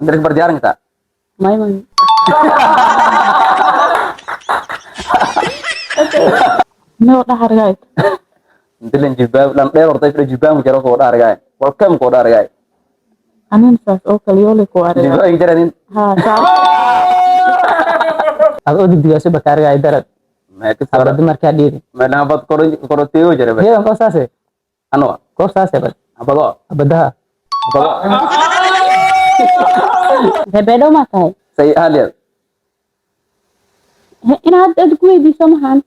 Inta bar diyaarin kartaa? May may. Meel dhaxargayd. Inta jilbaab dhan dheer horta ifra jilbaab jaro ko dhaargaay. Welcome ko dhaargaay. Anin saas oo kale yoolay ku aragay. Jilbaab jaranin. Haa, saas. Ad oo degdegaaso bakaargaay darad. Ma ka soo Habadi markaa dhiiri. Ma nabad koro korotiyo jare ba. Heedan koo saase. Ano? Koo saase bal. Habado. Habadaha. Habado. Rebeedho ma tahay? Say haliyad. Inaad aad ku weydiiso maxaan?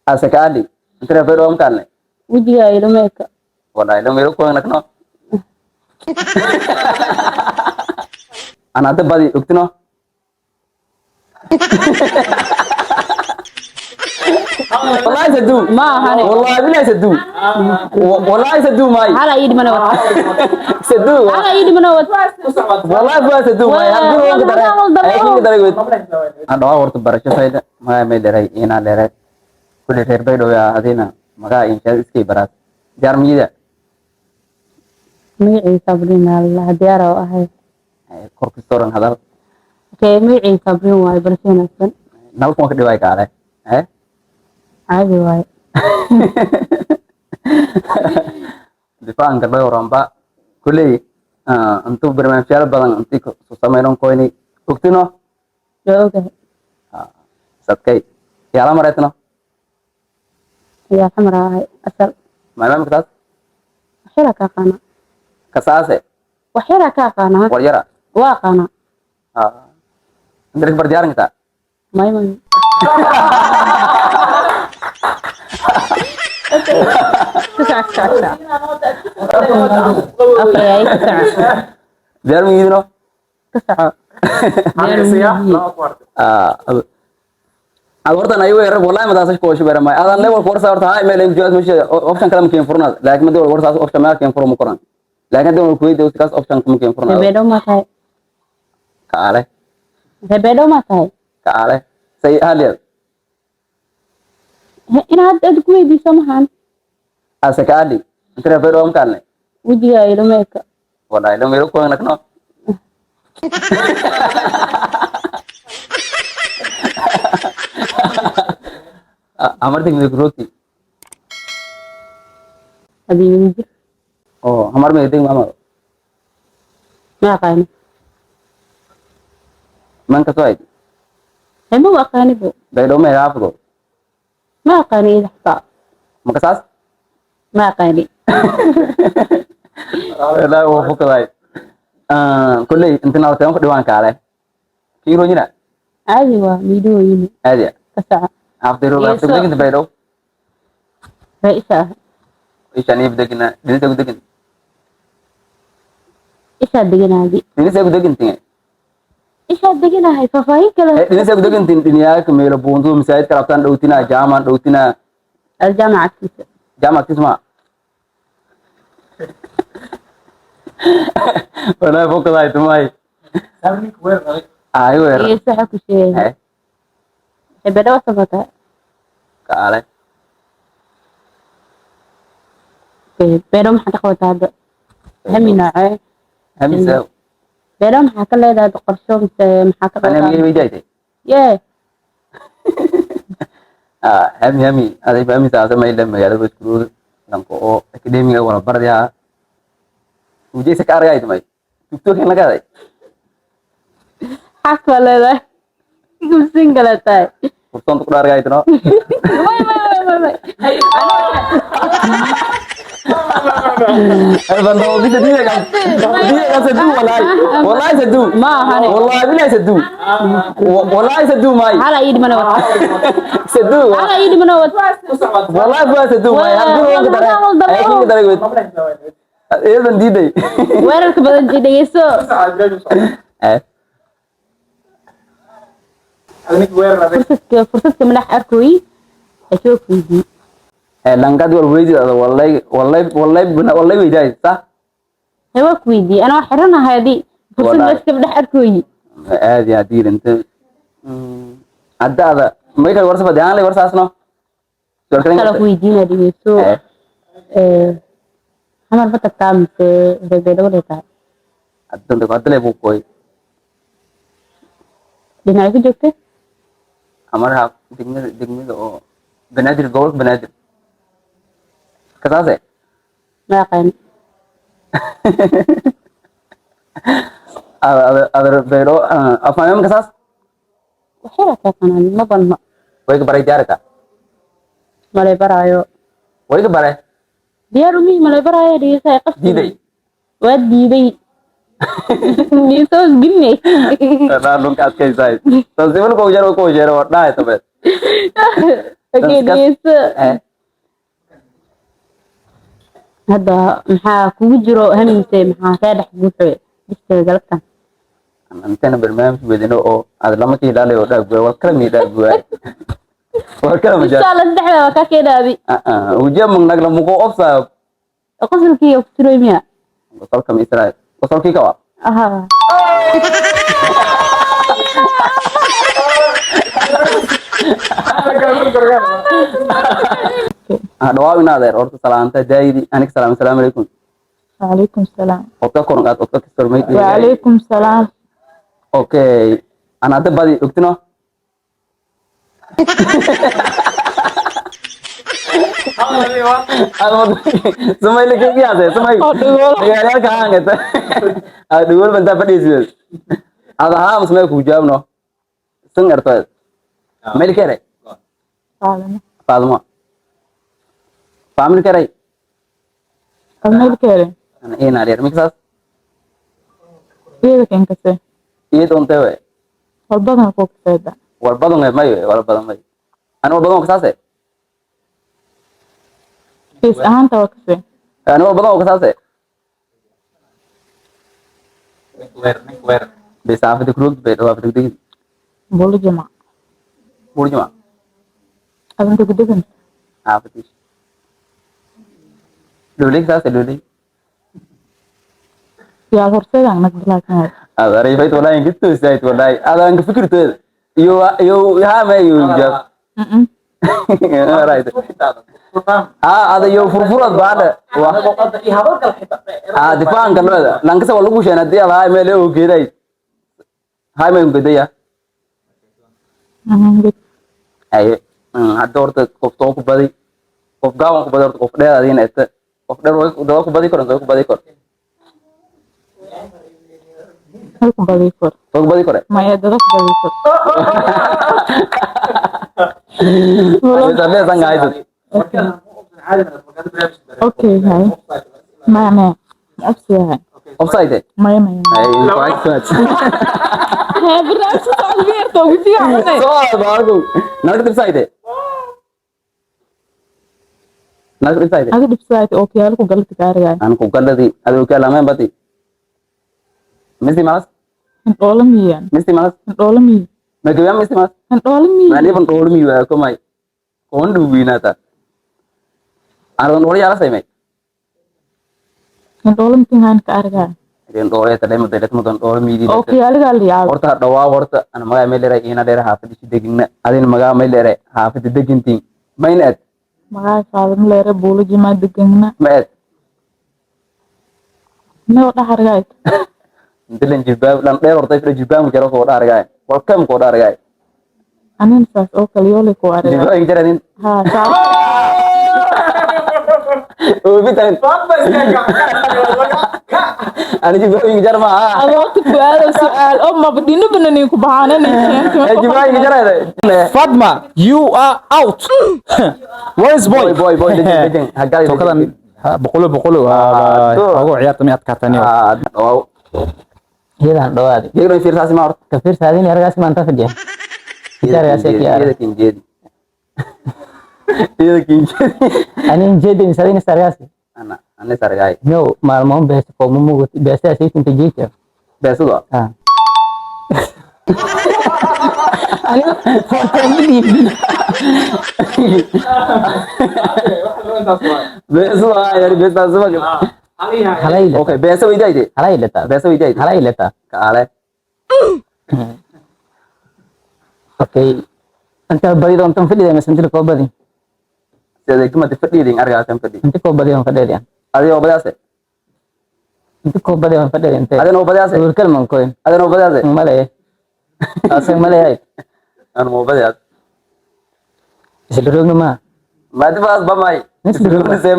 Ase kaali. Inta reer om kalne. Wejiga ilama eka. Wallahi lam yero ko nakno. Ana hadda badi ogtino. Wallahi sadu. Ma ahane. Wallahi billahi sadu. Wallahi sadu may. Hala ii dhimana wad. Sadu. Hala ii dhimana wad. Wallahi bua sadu may. Hal guri waan daray. Ay ku daray wed. Aan dhawa horta barasho fayda. Maga may dheray inaa dheray. Kulli reer bay dhowyaa adina maga insha iskay baraat. Jaarmiyada. Magacii Sabriin Allah diyaar oo ahay. Korka sooran hadal. Okay, magacii Sabriin waaye barasho wanaagsan. Nalku ka dhibay kaale. Eh? Caadi waaye. Difaacan gabdhaha horanba kulley intuu barnaamijyaal badan intii soo sameynon koyni ogtino. Waa ogahay. Sadkay yaala mareetno. Ayaa xamar ahay asal. Maadaama kaas. Wax yaraa ka aqaanaa. Kasaase. Wax yaraa ka aqaanaa. War yara. Waa aqaanaa. Inta bar diyaarin kartaa? May may. Ka soco, ka soco, ka soco. Okay, ay ka soco. Diyaar ma yihiino? Ka soco. Ad hortan ay weerar wallahi madaas ko shi beeramay adan level force horta hay meel injood ma sheega option kala ma keen furnaad laakiin madii wal warsaas option ma keen furo ma koran laakiin hadii wal kuweydiyo kaas option kuma keen furnaad. Rebeedho ma tahay? Kaale. Rebeedho ma tahay? Kaale say haliyad. Inaad aad ku weydiiso maxaan? Ase kaali. Inta reer om kalne. Wejiga ilama eka. Wallahi lam yero ko nakno. Hamar dig roti. Adiga jir. Oh, hamar me dig mama. Ma aqaani. Man ka soo ay. Ma aqaani bo. Baydo me raafgo. Ma aqaani ida xataa. Ma kasaas? Ma aqaani. Wallahi wuu fukaday. Kulley inta nalteen ku dhawaan kaale. Kii roonyina? Caadi waa miidhooyini. Aadi. Ka soco. After Yeeso. after degin baydo. Raisa ah. Isha ni degina, dinisa ku degin. Ishaa deganaadi. Dinisa ku degin tinge. Ishaa deganahay faahfaahin kale. Dinisa ku degin tin diniyaa ka meelo buuntu masaajid ka rabtaan dhowtina jaamaan dhowtina. Aljaamaca agtiisa. Jaamac kisma. Wallahi fukaday tumay. Ay weer. Yeeso waxa ku sheegay. Eh, Rebeedho waa safataa. kaale. Beedho maxaa ka qabataa hadda? Hami noocee? Hamisa. Beedho maxaa ka leedahay qorsho mise maxaa ka Ani qabataa? hami weydiaytay. Yee. Hami hami aday hami saasa may la magaalada iskuul lanko oo akademiga wala baraya. Ujeysa ka argay tumay. TikTok in laga haday. Xaas baa leedahay. Single tahay. Fursoonta ku argay tuno. May may may may may. Ay bando bisa diye kan. Diye kan sadu wallahi. Wallahi sadu. Ma ahane. Wallahi billahi sadu. Wallahi sadu may. Hala ii dhimana wad. Sadu. Hala ii dhimana wad. Wallahi bua sadu may. Hal guri waan ka daray. Ay ku daray wed. Eedan diiday. Weerarka badan dhegeyso. Eh. Fursadka fursadka madax arkooyi. Asoo weydiin. Eh langad wal weydi wallahi wallahi wallahi wallahi weydiay sa. Hee waa ku weydiiyey. Anaa xiranahay adii. Fursad Wallahi. meesha madax arkooyi. Aad iyo aad diiranta. Hadda may kale warsa fadhiyaan lay warsaasno. Su'aal kale Kala ku weydiinaa dhegeyso. Eh. Ee, xamar ma tagtaa mise rebeedho walay tahay? Hadda hadda lay buu koy. Dhinacay ku joogtay? Amaraha degmada oo Banaadir, gobolka Banaadir kasaase. Ma aqaan. Adar Baydhabo afmaamam kasaas. Waxyar ka aqaanaan, ma badno. Way ka baray diyaarka. Malay baraayo. Way ka bare. Diyaar umihi, malay baraayo, dhegeysa qafti. Diiday. Waa diiday, nisoos ginne. Dhulka adkaysaay tansimal ko jaro ko jaro dhaay tabe. Okay, dhegeyso. Hadda maxaa kugu jiro haminse, maxaa kaa dhex guuxoy dhigteeda galabtan? Antena barnaamij wedino oo aad lama ka ilaaliyo oo dhaag buwaay wal kala mi dhaag buwaay wal kala ma Insha jaro. Allah saddexda waa kaa keenaadi. Ujiya mangnag la muqo ofsa. Qosolkii ku tiroy miya? Qosolka ma Israel qosolkii kawa. Aha. Dhawaa inaadeer horta salaanta daayidi anig salaam, asalaamu calaykum. وعليكم السلام. Odka koran qaad odka kastormayd. وعليكم السلام. Okay, ana hadda badi ogtino. Sumay lagi sumay. Dagaalyaalka haangata. Aad dhagool bantaa fadhiisideed. Ada haa masmay ku jawaabno. Sun ertoed. Meel kere. فاطمة. Faadmo. Family kere. الميل كيري. Ana ina dheer miksaas. إيه كان كسي. Iyad onte we. والبدن فوق سيدا. War badan we may war badan may. Ana war badan kasaase. فيس أهانتا وكسي. Ana war badan kasaase. Bisaafada kurug bay dhawaafada degin. بولو جماعة. Burjuma. أنت قدقن. Xaafadiis. Loley kasaase loley. يا هرسيدا أنك بلاك نور. Adarayfayt wallahi inkisto sayt wallahi adan ka fikirteed iyo iyo ha ma iyo jaab right ha ada iyo furfurad baada wa ha difaanka looda lankasa waa lagu sheena hadii ada hay meel oo geeday hay meel geedaya. Ay hadda horta qof too ku badi, qof gaaban ku badi, horta qof dheer adiina ita qof dheer way dada ku badi koran too ku badi kor. Halku badi kor. Too ku badi kore. Maya dada ku badi kor. Ay sabe san gaayso. Okay, هاي maya maya ma obsi yahay. Offside. Maya maya. Ay quite. Barnaamijka socod beerta ugu fiican. Soo baagu nalka dibsayde nalka dibsayde. Aga dhibsaayt oo kiyaalo ku galati kaarigay. Aan ku galadi adoo ka lameen bati misti malas. Hindhoola miyan. Misti malas. Hindhoola miy. Ma gabiya misti malas. Hindhoola miy. Ma liban dhoolmi waa komay koon dhuwinata aan dhool yala saymay. Hindhoola mitingaan ka argay. Idin dhool ta lema delet mudan dhool miidi. Oo kiyaaligaa la yaabay. Horta dhawaa horta ana magaa meel dheer ina dheer xaafadi degina adin magaa meel dheer xaafadi degintiin mayna ad. Magaca Faadimo leere, buulo jimaa degana. Ma ad. Inagoo dhex argay. Dilan jilbaab lan dheer horta ifra jilbaab jaro ko dhaargay walkam ko dhaargay. Anin saas oo kale yoolay ku argay. Jilbaab jaranin. Haa saas. Ubitan ani jilbaab jar ma Adoo ku su'aalo su'aal oo mabadino bananin ku baxaananaysa. Jilbaab jarada. Fatma, you are out. Where is boy? Boy boy boy dejin hagal. Tokadan boqolo boqolo ugu ciyaarta may adkaatani. Ah wow. Iyadan dhawaadi. Geegno fiirsaasi ma horta. Ka fiirsaadin argaas maanta fadhiya. Argaas ee kiyaara. Iyada kinjeedi iyada kinjeedi. Ani jeedin sadin sargaas. Ana ana sargaay. No maalmoon beesa ko mumugu beesa saytinta jiita. Beesado. Ah. Ani foto Beesado ah yari beesado ma. Halayla. Okay, beesa weydaayde. Halayla. Beesa weydaayde. Halayla. Kaale. Okay. Anta badi doontan fadhida mise inta koo badi. Sida kuma fadhiidin argaasan fadhi. Inta koo badi on fadhida. Adiga badaase. Inta koo badi on fadhida inta. Adina badaase. Suurkal man koyn. Adina badaase. Male. Asan maleeyahay. Aan moobadaas. Isla roogna ma. Maadi baas bamay. Isla roogna. Isla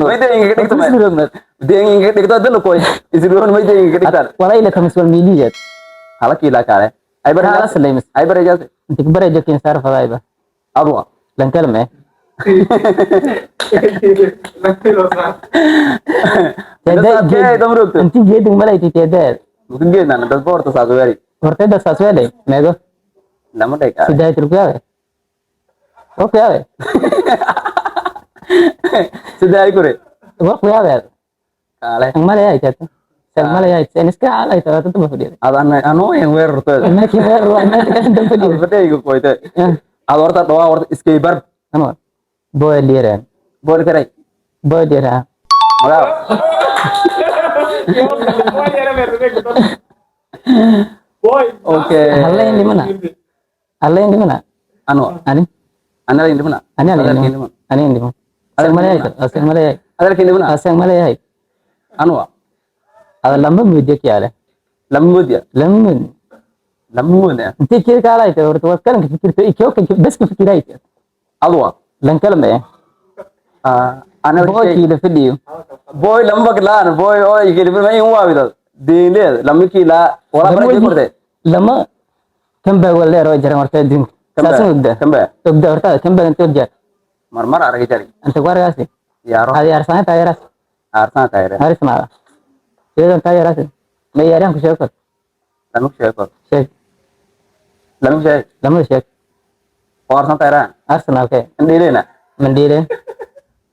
mayda inga dhigto Isla roogna. De inga dhigto dal koy. Isla mayda inga dhigtaan. Walaa ila kamis wal miiliyaad. Hala kiila kaale. Ay bar Hala saleymis. Ay bar jaas. Inta bare jokin saar fadayba. Adwa. Lan kalme. Teedaa. Inti geedin malayti teedaa. Geedna dad boorta saas weeri. Hortayda saas weelay meego. Lama dhig. Sidaay tilkuyaade. Wakuyaade. Sidaay kure. Wakuyaade. Kaale. Ang maleeyahay teeta. Sag maleeyahay. Sen iska alay taata taba fadhiya. Ad ana anu en weerartooda. Markii weer waa meel ka dan fadhiya. Fadhiga koyte. Ad horta dhawaa horta iskay bar. Ano? Boy liran. Bool karay. Boy liran. Magaw. Okay. Halayn limana. Halayn limana. Anu. Ani. Ana layn limana. Ani halayn limana. Ani limana. Sag maleeyahay. Sag maleeyahay. Adalkii limana. Sag maleeyahay. Anu. Ada lamba mudyo kiyaale. Lama mudya. Lamba mud. Lama mudya. Intii kii kaalay tahay horta waad kalanka fikirto ikoo ka bas ka fikiray. Adwa. Lan kalme. Ana boy kii la fadhiyo. Boy lama baglaan boy oo ikii ma in waawida. Diinleed lama kiila wala barajay korte. Lama kan baa wala leero jaran horta adduunka. Saas ogda. Kan baa. Ogda horta kan baa inta ogda. Marmar arag jari. Inta wargaasi. Yaaro. Hadi arsan taageeras. Arsan taageeras. Haris maada. Iyadan taageeras. Ma yaaraan ku sheego. Lama ku sheego. Sheeg. Lama sheeg. Lama sheeg. Oo arsan taageeran. Arsenal ke. Indhileena. Mandile.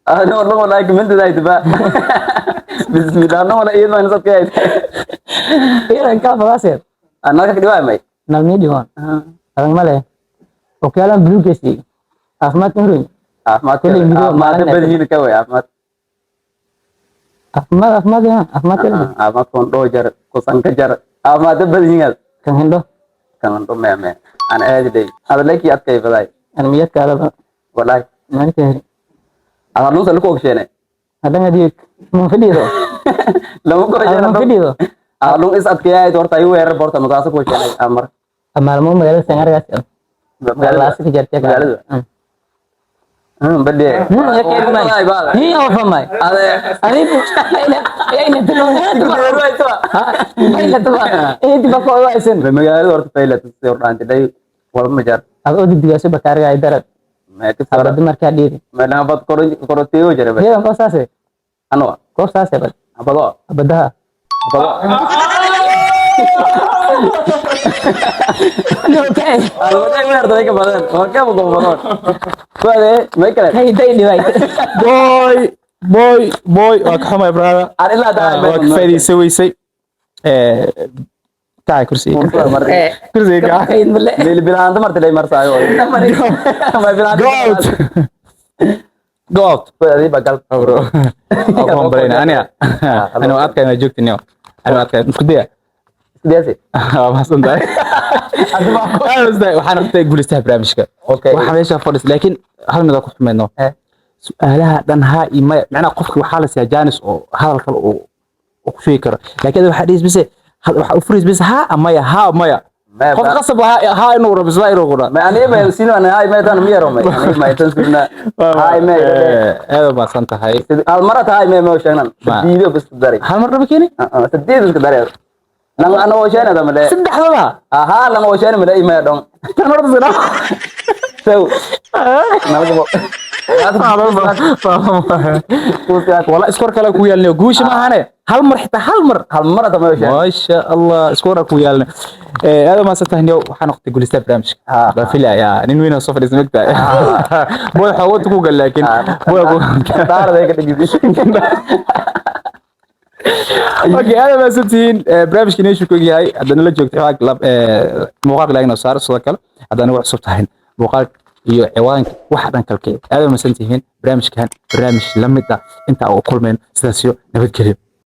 Ah no no like min daay tiba. Bismillah no wala iyad ma nasab kay. Iyadan ka fadaasir. Anaka ka dhiwaay may. Nalmi diwan. Adan male. Okyalan blue gesi. Caafimaad ka horeyn. Caafimaad Kulli midoo caafimaad maalin badiin ka way caafimaad. Caafimaad caafimaad ya caafimaad kale. Caafimaad kon dhoo jar kusan ka jar caafimaad badiin Kan hendo. Kan hendo me me. An aadi day. Ada laki adkay baday. An miyad kala Wallahi. Mani ka heri. Ada lu sal ko ogshene. Hadan adik mun fadhiyo. Lama ko Ada mun fadhiyo. Lu is adkayay horta ay weerar borta madaasa ko sheenay amar. Maalmo magaalada sangargaas. Magaalada ka jartay magaalada. Bade. Ni oo famay. Ade Ani ayna tuwa. Ayna tuwa. Ee tiba ko waysan. Magaalada horta faylat soo dhaantay day wal ma jar. Ad oo digdigaasho bakaariga ay darad. Ma ka soo Abad markaa dhiiri. Ma nabad korotiyo jare ba. Heedan koosaase. Ano? Koosaase bal. Abado. Abadaha. Abado. No okay. Alwada weer day ka badan. Waa ka badan. Kuwade may kale. Hey day dhibay. Boy boy boy waa ka xumay brother. Aan ilaa daa Waa ka faa'iidaysay weysay. Kacay kursiga. Kursiga kacay. Meel bilaanta martay lay marsaayo. Ma bilaanta. Go out. Go out. Kuwade bagal. Bro. Waa ku hambalyayna aniga. Aniga waa adkay ma joogtin yo. Aniga waa adkay. Isku daya. Sidaasi. Waa mahadsan tahay. Waxaan rabtay guulaystaha barnaamijka. Okay. Waxaa meesha fadhis laakiin hal mid aan ku xumayno. Su'aalaha dhan haa iyo maya macnaha qofka waxaa la siiyaa jaanis oo hadal kale uu ku sheegi karo laakiin adiga waxaa dhihis bise waxaa u furaysa bise haa maya haa maya qof qasab haa inuu rabo isla inuu qura Ma aniga ma sino ana hay ma tan miyaro ma aniga ma tan sunna hay ma aad u mahadsan tahay. Hal mar tahay ma ma sheegnan sideed bas daray. Hal mar dhaba keeni sideed isku daray lang ana oo sheegna da male saddexdaba aha lang oo sheegna male ima dong tan horta sina so nalgo wala iskoor kale ku yaalne guusha ma ahane hal mar xitaa hal mar hal mar ta ma sheegna maasha Allah iskoor ku yaalne aad u mahadsan tahay waxaan noqotay guulaystaha barnaamijka baa filayaa nin weyn oo soo fadhiista magta boy xoogad ku gal laakiin boy ku daarada ka dhigis. Okay, aad mahadsan tihiin barnaamijka inoo ku yahay haddana la joogtay muuqaalka laagna saar sidoo kale haddana wax cusub tahay muuqaalka iyo ciwaanka waxa dhan kalkee aad mahadsan tihiin barnaamijkan barnaamij la mid ah inta uu kulmeen sidaas iyo nabadgelyo.